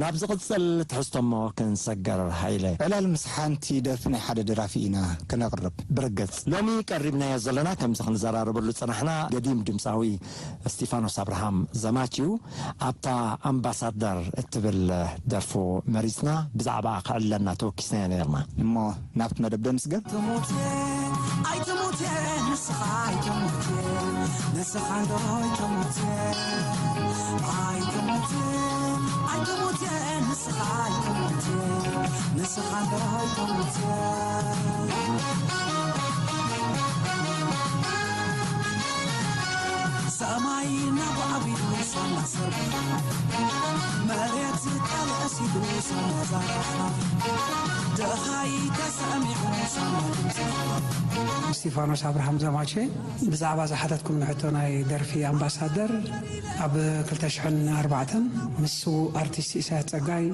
ናብ ዝቕጽል ትሕዝቶሞ ክንሰገር። ሃይለ። ዕላል ምስ ሓንቲ ደርፊ ናይ ሓደ ደራፊ ኢና ክነቕርብ። ብርግጽ፣ ሎሚ ቀሪብናዮ ዘለና፣ ከምዚ ክንዘራረበሉ ዝጸናሕና፣ ገዲም ድምጻዊ እስጢፋኖስ ኣብርሃም ዘማች እዩ። ኣብታ ኣምባሳደር እትብል ደርፉ መሪጽና፣ ብዛዕባ ክዕለና ተወኪስናዮ ነርና። እሞ ናብቲ መደብ ዶ ንስገር? ትሙት ኣይትሙት ንስኻ ኣይትሙት ንስኻ እንዶ ኣይትሙት ኣይትሙት ኣይትሙት ንስኻ ኣይትሙት ንስኻ እንዶ ኣይትሙት ሰማይ ናብ ዓቢዱ ሳላ ሰርባ መሬት ተለእሲዱ ሳላ ዛራኻ ደሃይ ተሰሚዑ ሳላ ድምፅኻ እስጢፋኖስ ኣብርሃም ዘማቼ። ብዛዕባ ዝሓተትኩም ንሕቶ ናይ ደርፊ ኣምባሳደር፣ ኣብ ክልተ ሽሕን ኣርባዕተን ምስ ስዉእ ኣርቲስት ኢሳያስ ጸጋይ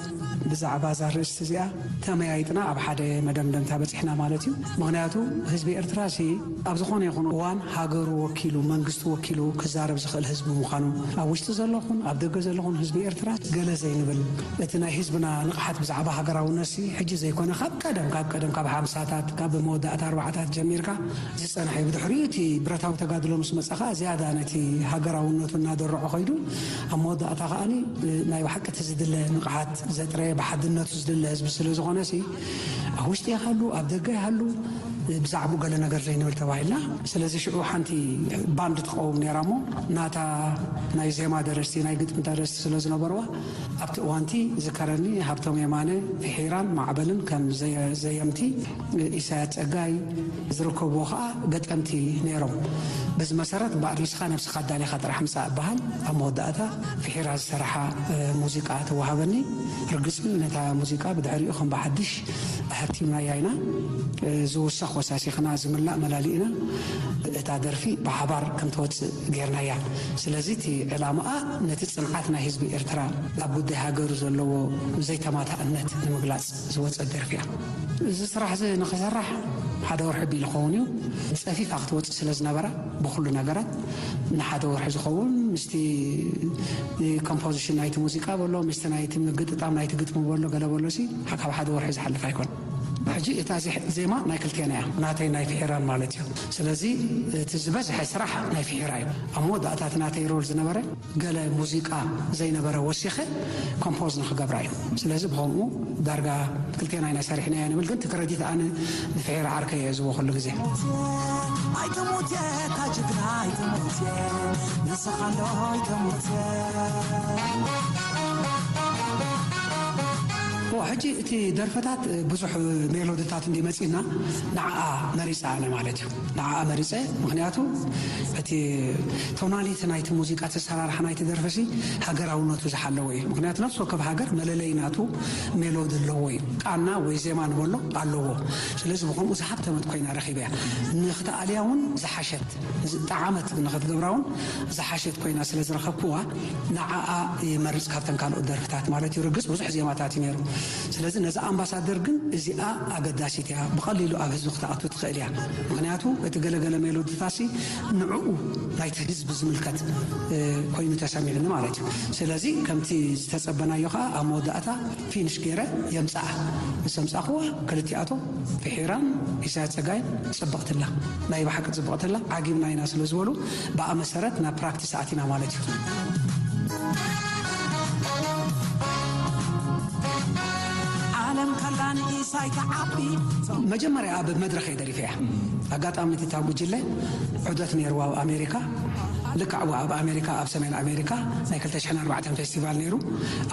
ብዛዕባ እዛ ርእስቲ እዚኣ ተመያይጥና ኣብ ሓደ መደምደምታ በጺሕና ማለት እዩ። ምኽንያቱ ህዝቢ ኤርትራ ሲ ኣብ ዝኾነ ይኹን እዋን ሃገሩ ወኪሉ፣ መንግስቱ ወኪሉ ክዛረብ ዝኽእል ህዝቢ ምዃኑ፣ ኣብ ውሽጢ ዘለኹን ኣብ ደገ ዘለኹን ህዝቢ ኤርትራ ገለ ዘይንብል፣ እቲ ናይ ህዝብና ንቕሓት ብዛዕባ ሃገራውነት ሲ ሕጂ ዘይኮነ ካብ ቀደም፣ ካብ ቀደም፣ ካብ ሓምሳታት፣ ካብ መወዳእታ ኣርባዓታት ጀሚርካ ዝጸንሐ እዩ። ብድሕሪኡ እቲ ብረታዊ ተጋድሎ ምስ መጸ ኸኣ ዝያዳ ነቲ ሃገራውነቱ እናደረዖ ኸይዱ፣ ኣብ መወዳእታ ኸኣኒ ናይ ብሓቂ እቲ ዝድለ ንቕሓት ዘጥረየ ብሓድነቱ ዝድለ ህዝቢ ስለ ዝኾነ ሲ ኣብ ውሽጢ ይሃሉ ኣብ ደገ ይሃሉ ብዛዕባኡ ገለ ነገር ዘይንብል ተባሂልና። ስለዚ ሽዑ ሓንቲ ባንድ ትቐውም ነይራ እሞ ናታ ናይ ዜማ ደረስቲ ናይ ግጥሚ ደረስቲ ስለ ዝነበርዋ ኣብቲ እዋንቲ ዝከረኒ ሃብቶም የማነ፣ ፊሒራን ማዕበልን ከም ዘየ-፣ ዘየምቲ ኢሳያስ ጸጋይ ዝርከብዎ ኸኣ ገጠምቲ ነይሮም። በዚ መሰረት እምበኣር ንስኻ ነብስኻ ኣዳሊኻ ጥራሕ ምጻእ እበሃል። ኣብ መወዳእታ ፊሒራ ዝሰረሓ፣ እ፣ ሙዚቃ ተዋሃበኒ። ርግጽ እዩ፣ ነታ ሙዚቃ ብድሕሪኡ ከም ብሓድሽ ኣሐቲምናያ ኢና። እ፣ ዝውሰኽ ወሳሲኽና፣ ዝምላእ መላሊእና፣ እታ ደርፊ ብሓባር ከም ትወጽእ ጌርናያ። ስለዚ እቲ ዕላማኣ ነቲ ጽንዓት ናይ ህዝቢ ኤርትራ ኣብ ጉዳይ ሃገሩ ዘለዎ ዘይተማታእነት ንምግላጽ ዝወጸት ደርፊ እያ። እዚ ስራሕ እዚ ንኽስራሕ ሓደ ወርሒ ቢሉ ክኸውን እዩ። ጸፊፋ ክትወጽእ ስለ ዝነበራ ብኹሉ ነገራት ንሓደ ወርሒ ዝኸውን ምስቲ ኮምፖዚሽን ናይቲ ሙዚቃ በሎ፣ ምስቲ ናይቲ ምግጥጣም ናይቲ ግጥሚ በሎ፣ ገለ በሎ ሲ ካብ ሓደ ወርሒ ዝሓልፍ ኣይኮን። ሕጂ እታ ዜ-፣ ዜማ ናይ ክልቴና እያ፣ ናተይ ናይ ፍሒራን ማለት እዩ። ስለዚ እቲ ዝበዝሐ ስራሕ ናይ ፍሒራ እዩ። ኣብ መወዳእታ እቲ ናተይ ሮል ዝነበረ ገለ ሙዚቃ ዘይነበረ ወሲኸ ኮምፖዝ ንኽገብራ እዩ። ስለዚ ብኸምኡ ዳርጋ ክልቴና ኢና ሰሪሕናያ ንብል፣ ግን እቲ ክረዲት ኣነ ንፍሒራ ዓርከይ እየ ዝቦ ኩሉ ግዜ። ኣይትሙት እታ ጅግና ኣይትሙት ንስኻ እንዶ ኣይትሙት ኦ፣ ሕጂ እቲ ደርፍታት ብዙሕ ሜሎድታት እንዲ መጺና ንዓኣ መሪጻ ኣነ ማለት እዩ። ንዓኣ መሪጸ፣ ምኽንያቱ እቲ ቶናሊቲ ናይቲ ሙዚቃ፣ እቲ ኣሰራርሓ ናይቲ ደርፊ ሲ ሃገራውነቱ ዝሓለወ እዩ። ምኽንያቱ ነፍሲ ወከፍ ሃገር መለለይ ናቱ ሜሎዲ ኣለዎ እዩ። ቃና ወይ ዜማ ንበሎ ኣለዎ። ስለዚ ብኸምኡ ዝሃብተመት ኮይና ረኺበያ። ንኽትኣልያ እውን ዝሓሸት፣ ዝጠዓመት ንኽትገብራ እውን ዝሓሸት ኮይና ስለ ዝረኸብክዋ ንዓኣ ይመርጽ ካብተን ካልኦት ደርፍታት ማለት እዩ። ርግጽ ብዙሕ ዜማታት እዩ ነይሩ። ስለዚ ነዛ ኣምባሳደር ግን እዚኣ ኣገዳሲት እያ፣ ብቐሊሉ ኣብ ህዝቢ ክትኣቱ ትኽእል እያ። ምኽንያቱ እቲ ገለገለ ሜሎዲታሲ ንዕኡ ናይቲ ህዝቢ ዝምልከት፣ እ፣ ኮይኑ ተሰሚዑኒ ማለት እዩ። ስለዚ ከምቲ ዝተጸበናዮ ኸኣ ኣብ መወዳእታ ፊኒሽ ገይረ የምጽኣ። ምስ ኣምጻእኽዋ ክልቲኣቶም ፍሒራን ኢሳያስ ጸጋይን ጽብቕትላ፣ ናይ ብሓቂ ጽብቕትላ፣ ዓጊብና ኢና ስለ ዝበሉ ብኣ መሰረት ናብ ፕራክቲስ ኣቲና ማለት እዩ። ዓለም ከላ ንኢሳይ ትዓቢ። መጀመርያ ኣብ መድረኽ እየ ደሪፈያ። ኣጋጣሚ እቲ እታ ጉጅለ ዑደት ነይርዋ ኣብ ኣሜሪካ። ልክዕ ኣብ ኣሜሪካ፣ ኣብ ሰሜን ኣሜሪካ ናይ ክልተ ሽሕን ኣርባዕተን ፌስቲቫል ነይሩ።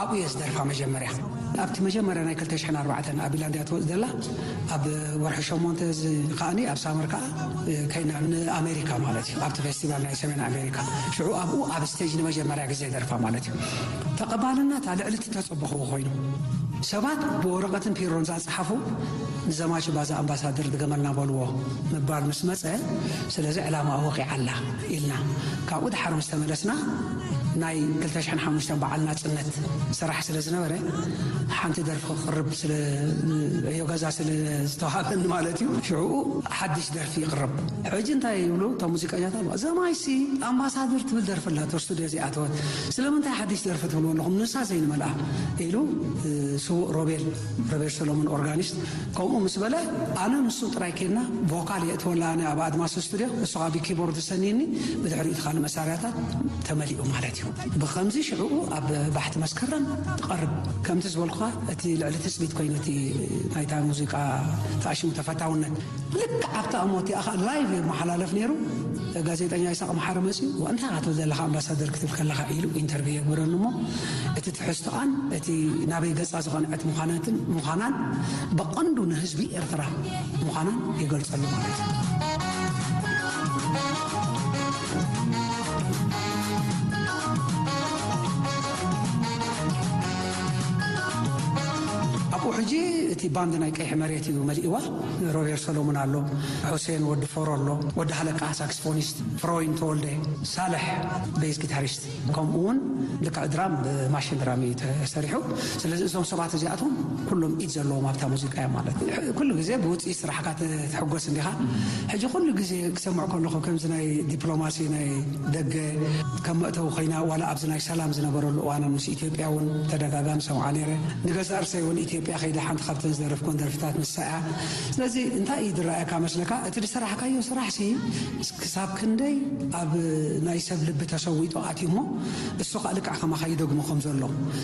ኣብኡ እየ ዝደርፋ መጀመርያ። ኣብቲ መጀመርያ ናይ ክልተ ሽሕን ኣርባዕተን ኣብ ኢላንድያ ትወጽእ ዘላ፣ ኣብ ወርሒ ሸሞንተ እዚ ከኣኒ ኣብ ሳመር ከኣ፣ እ፣ ከይና ንኣሜሪካ ማለት እዩ፣ ኣብቲ ፌስቲቫል ናይ ሰሜን ኣሜሪካ። ሽዑ ኣብኡ ኣብ ስቴጅ ንመጀመርያ ግዜ ደርፋ ማለት እዩ። ተቐባልነታ ልዕሊ እቲ ተጸበኽዎ ኮይኑ። ሰባት ብወረቐትን ፒሮን ዛጸሓፉ ንዘማች ባዛ ኣምባሳደር ድገመልና በልዎ ምባል ምስ መጸ፣ ስለዚ ዕላማ ኣወቒዓ ኣላ ኢልና። ካብኡ ድሓር ምስ ተመለስና፣ ናይ ክልተ ሽሕን ሓሙሽተን በዓል ናጽነት ስራሕ ስለ ዝነበረ፣ ሓንቲ ደርፊ ክቕርብ ስለ፣ ዕዮ ገዛ ስለ ዝተዋሃበኒ ማለት እዩ። ሽዑ ሓድሽ ደርፊ ይቕርብ። ሕጂ እንታይ ይብሉ እቶም ሙዚቀኛታት? ዘማይሲ ኣምባሳደር ትብል ደርፊ ኣላ፣ ስቱድዮ እዚኣ ኣተወት። ስለምንታይ ሓድሽ ደርፊ ትብልዎ ኣለኹም? ንሳ ዘይንመልኣ ኢሉ፣ እ፣ ስዉእ ሮቤል፣ ሮቤል ሰሎሞን ኦርጋኒስት ከምኡ ምስ በለ፣ ኣነ ንሱ ጥራይ ኬድና ቮካል የእትወላ፣ ኣነ ኣብ ኣድማስ ስቱድዮ፣ እሱ ኣብ ኪቦርድ ሰኒኒ፣ ብድሕሪኡ እቲ ካልእ መሳርያታት ተመሊኡ ማለት እዩ። ብኸምዚ ሽዕኡ ኣብ ባሕቲ መስከረም ትቐርብ። ከምቲ ዝበልኩኻ፣ እቲ ልዕሊ ትጽቢት ኮይኑ እቲ ናይታ ሙዚቃ ተኣሽሙ ተፈታውነት። ልክዕ ኣብታ እሞ እቲኣ ኸኣ ላይቭ ይመሓላለፍ ነይሩ። ጋዜጠኛ ይስሐቅ መሓሪ መጺኡ፣ "እንታይ ኢኻ ትብል ዘለኻ ኣምባሳደር ክትብል ከለኻ?" ኢሉ ኢንተርቪው የግብረኒ እሞ፣ እቲ ትሕዝቶኣን እቲ ናበይ ገጻ ዝቐንዐት ምዃናትን፣ ምዃናን ብቐንዱ ንህዝቢ ኤርትራ ምዃናን ይገልጸሉ ማለት እዩ። ኣብኡ ሕጂ እቲ ባንድ ናይ ቀይሕ መሬት እዩ መሊእዋ። ሮቤል ሰሎሙን ኣሎ፣ ሑሴን ወዲ ፎሮ ኣሎ፣ ወዲ ሃለቃ ሳክስፎኒስት፣ ፍሮይን ተወልደ፣ ሳልሕ ቤዝ ጊታሪስት፣ ከምኡ እውን ልክዕ ድራም ብማሽን ድራም እዩ ተሰሪሑ። ስለዚ እዞም ሰባት እዚኣቶም ኩሎም ኢድ ዘለዎም ኣብታ ሙዚቃ እዮም ማለት እዩ። ኩሉ ግዜ ብውፅኢት ስራሕካ ተ-፣ ትሕጎስ እንዲኻ። ሕጂ ኩሉ ግዜ ክሰምዕ ከለኹ ከምዚ ናይ ዲፕሎማሲ ናይ ደገ ከም መእተዊ ኮይና፣ ዋላ ኣብዚ ናይ ሰላም ዝነበረሉ እዋን ምስ ኢትዮጵያ እውን ተደጋጋሚ ሰምዓ ነይረ። ንገዛእ ርእሰይ እውን ኢትዮጵያ ከይደ ሓንቲ ካብተን ዝደረፍኩን ደርፍታት ንሳ እያ። ስለዚ እንታይ እዩ ዝረኣየካ መስለካ? እቲ ዝሰራሕካዮ ስራሕሲ ክሳብ ክንደይ ኣብ ናይ ሰብ ልቢ ተሰዊጡ ኣትዩ እሞ፣ እሱ ኸኣ ልክዕ ከማኻ ይደግሞ ከም ዘሎ።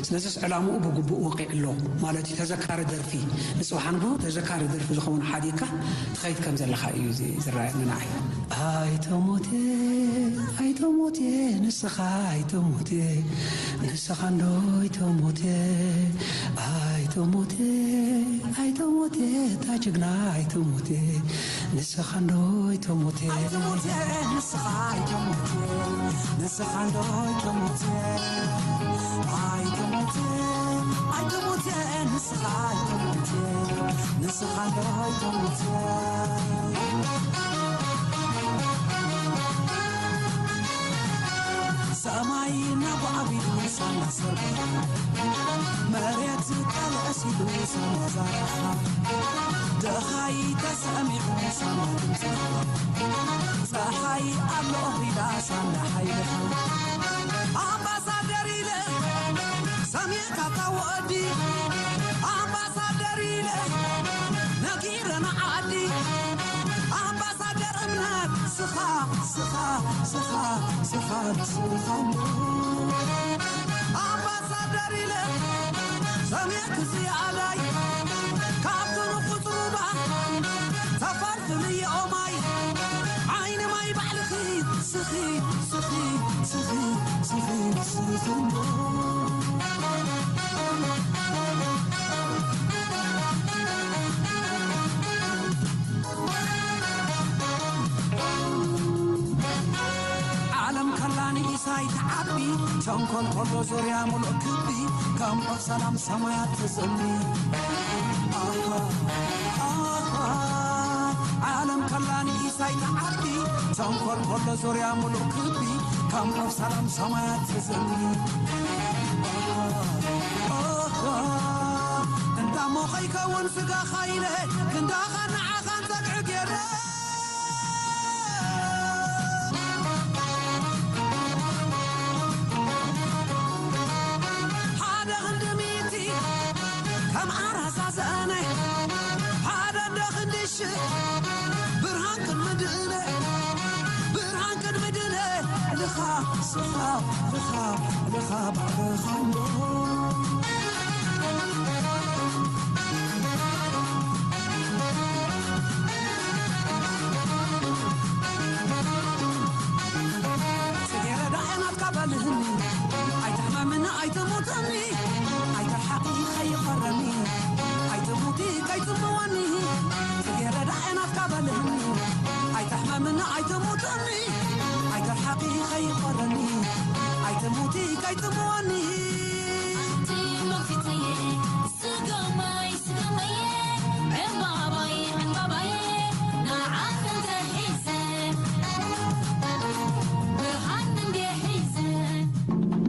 ስለዚስ ዕላምኡ ብግቡእ ወቂዑ ኣሎ ማለት እዩ። ተዘካሪ ደርፊ፣ ንጽባሕ ንግሆ ተዘካሪ ደርፊ ዝኸውን ሓዲግካ ትኸይድ ከም ዘለኻ እዩ እዚ ዝረኣየኒ ንዓይ። ኣይተሞቴ፣ ኣይተሞቴ፣ ንስኻ ኣይተሞቴ፣ ንስኻ እንዶ ኣይተሞቴ፣ ኣይተሞቴ፣ ኣይተሞቴ፣ እታ ጅግና ኣይተሞቴ፣ ንስኻ እንዶ ኣይተሞቴ። ኣይተሞቴ፣ ንስኻ ኣይተሞቴ፣ ንስኻ እንዶ ኣይተሞቴ፣ ኣይተሞቴ፣ ኣይተሞቴ፣ ንስኻ ኣይተሞቴ፣ ንስኻ እንዶ ኣይተሞቴ። ሰማይ እናጓዕቢሉ ሳላ ሰርካ፣ መሬት ቀልዕስ ኢሉ ሳላ ዛርካ፣ ደሃይ ተሰሚዑ ሳላ ድምፅኻ፣ ፀሓይ ኣሎ ኺዳ ሳላ ሓይልኻ። ኣምባሳደር ኢለ ሰሚዕካ እታ ወዲ፣ ኣምባሳደር ኢለ ነጊረ ንዓዲ፣ ኣምባሳደር እምነት ስኻ፣ ስኻ፣ ስኻ፣ ስኻ፣ ስኻ። ኣምባሳደር ኢለ ሰሚዕክ ዝያዳይ ካብቲ ንቑጽ ሩባ ተፋልፍልዮ ማይ ዓይኒ ማይ ባዕልኺ ስኺ፣ ስኺ፣ ስኺ፣ ስኺ፣ ስኺ። ዓለም ከላ ንኢሳይ ትዓቢ፣ ተንኮል ከሎ ዙርያ ሙሉእ ክቢ፣ ከም ዑፍ ሰላም ሰማያት ትዝሊ። ኣሃ፣ ኣሃ፣ ዓለም ከላ ንኢሳይ ትዓቢ፣ ተንኮል ከሎ ዙርያ ሙሉእ ክቢ፣ ከም ዑፍ ሰላም ሰማያት ትዝሊ። ኣሃ፣ ኣሃ፣ እንዳሞ ከይከውን ስጋኻ ኢለ፣ ክንዳኻ ንዓኻ ንጸግዒ ገይረ። ሓደ ክንዲ ሚእቲ ከም ዓራሳ ሰእነ፣ ሓደ እንደ ክንዲ ሽሕ ብርሃን ቅድሚ ድለ፣ ብርሃን ቅድሚ ድለ፣ ልኻ ስኻ፣ ልኻ፣ ልኻ ባዕልኻ እንዶ። ጽጌረዳ ናትካ በልህኒ፣ ኣይትሕመምኒ፣ ኣይትሙትኒ፣ ኣይትርሓቂ፣ ከይፈረኒ፣ ኣይትሙቲ፣ ከይጽምወኒ። ጽጌረዳ ናትካ በልህኒ፣ ኣይትሕመምኒ፣ ኣይትሙትኒ፣ ኣይትርሓቂ፣ ከይፈረኒ፣ ኣይትሙቲ፣ ከይጽምወኒ።